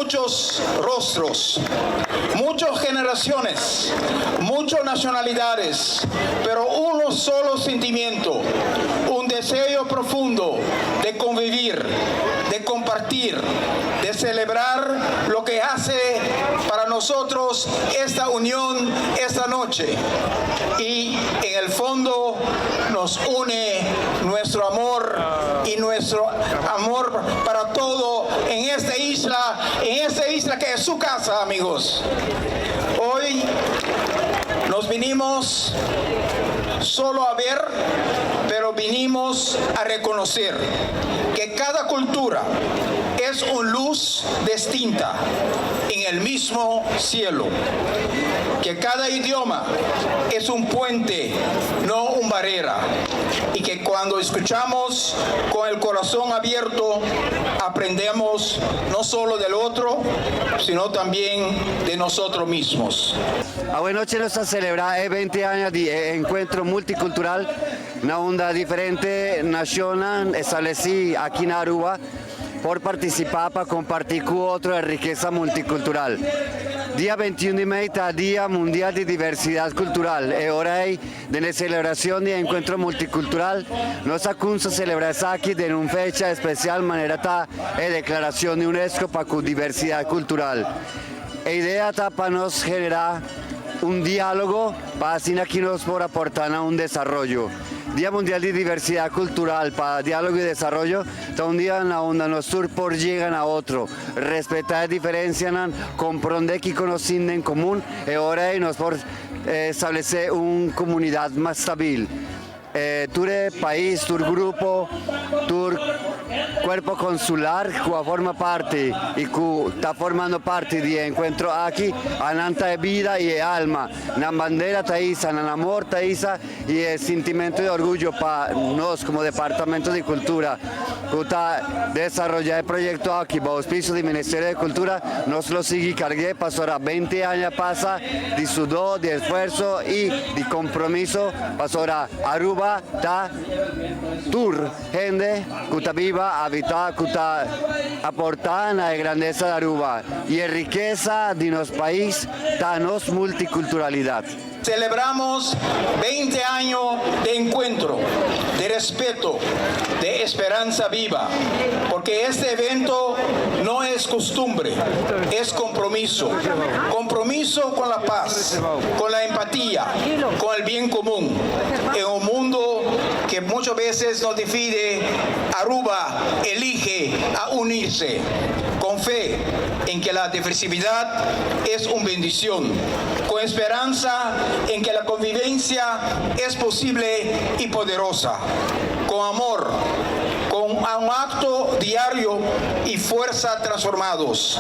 Muchos rostros, muchas generaciones, muchas nacionalidades, pero uno solo sentimiento, un deseo profundo de convivir, de compartir, de celebrar lo que hace para nosotros esta unión esta noche. Y en el fondo nos une nuestro amor y nuestro amor para todo en esta isla que es su casa, amigos. Hoy nos vinimos solo a ver, pero vinimos a reconocer que cada cultura es una luz distinta en el mismo cielo, que cada idioma es un puente, no una barrera, y que cuando escuchamos con el corazón abierto, aprendemos no solo del otro, sino también de nosotros mismos. Awe nochi nos ta selebrá 20 aña di enkuentro multikultural na unda diferente nashon establesí aki na Aruba por partisipá pa kompartí ku otro e rikesa multikultural. Dia 21 di mei ta Dia Mundial di Diversidat Kultural. I ora ei, den selebrashon di enkuentro multikultural, nos a kuminsá selebrá aki den un fecha espesial, manera ta e deklarashon di UNESCO pa diversidat kultural. E idea ta pa nos generá un diálogo pa asina aki nos por aportá un desaroyo. Dia Mundial di Diversidat Kultural pa diálogo i desaroyo, ta un dia na unda nos tur por yega na otro, respetá e diferensianan, komprondé ku nos tin en komun i ora nos por establesé un komunidat mas stabil. Tur pais, tur grupo, tur kuerpo konsular ku forma parti i ku ta formando parti di enkuentro aki, nan ta bida i alma. Nan bandera ta hisa, nan amor ta hisa i e sentimentu di orguyo pa nos komo Departamento di Kultura ku ta desaroyá e proyekto aki, bou ouspicio di Ministerio di Kultura, nos lo sigui karga pasobra 20 aña pasa di sudor, di esfuerso i di kompromiso, pasobra Aruba ta tur hende ku ta biba, habitá, ku ta aportá na grandesa di Aruba i e rikesa di nos pais ta nos multikulturalidat. Celebramos 20 años de encuentro, de respeto, de esperanza viva, porque este evento no es costumbre, es compromiso. Compromiso con la paz, con la empatía, con el bien común. En un mundo que muchas veces nos divide, Aruba elige a unirse con fe en que la diversidad es una bendición, con esperanza en que la convivencia es posible y poderosa, con amor, con un acto diario y fuerza transformados.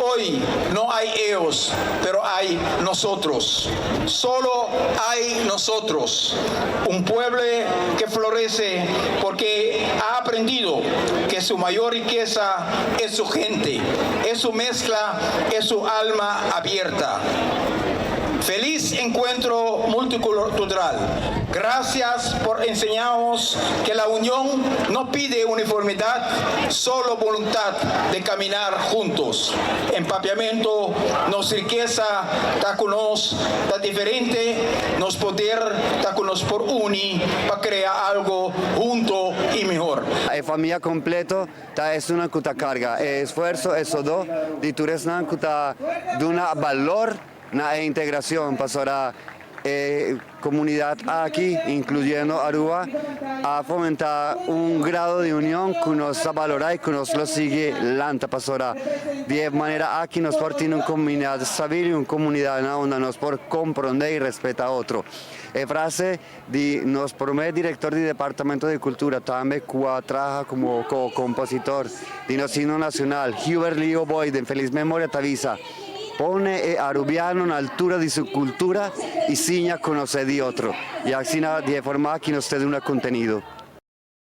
Hoy no hay ellos, pero hay nosotros. Solo hay nosotros. Un pueblo que florece porque ha aprendido que su mayor riqueza es su gente, es su mezcla, es su alma abierta. Feliz encuentro multicultural. Gracias por enseñarnos que la unión no pide uniformidad, solo voluntad de caminar juntos. En papiamento, nos rikesa ta ku nos, ta diferente, nos poder ta ku nos por uni pa krea algu huntu i mihó. E famia kompleto ta esun ku ta karga e esfuerso, e sodó di tur esnan ku ta duna balor na integrashon pasobra e komunidat aki, inkluyendo Aruba, a fomentá un grado di union ku nos ta valorá i ku nos lo sigui lanta pasobra di manera aki nos por tin un komunidat stabil i un komunidat unda nos por komprondé i respetá otro. E frase di nos promé direktor di Departamento di Kultura, tambe ku a traha komo kompositor di nos himno nashonal, Hubert Leo Boy, di felis memoria, ta bisa: "Pone e arubiano na altura di su kultura i siña konosé di otro." I asina, di forma ku nos tin un kontenido.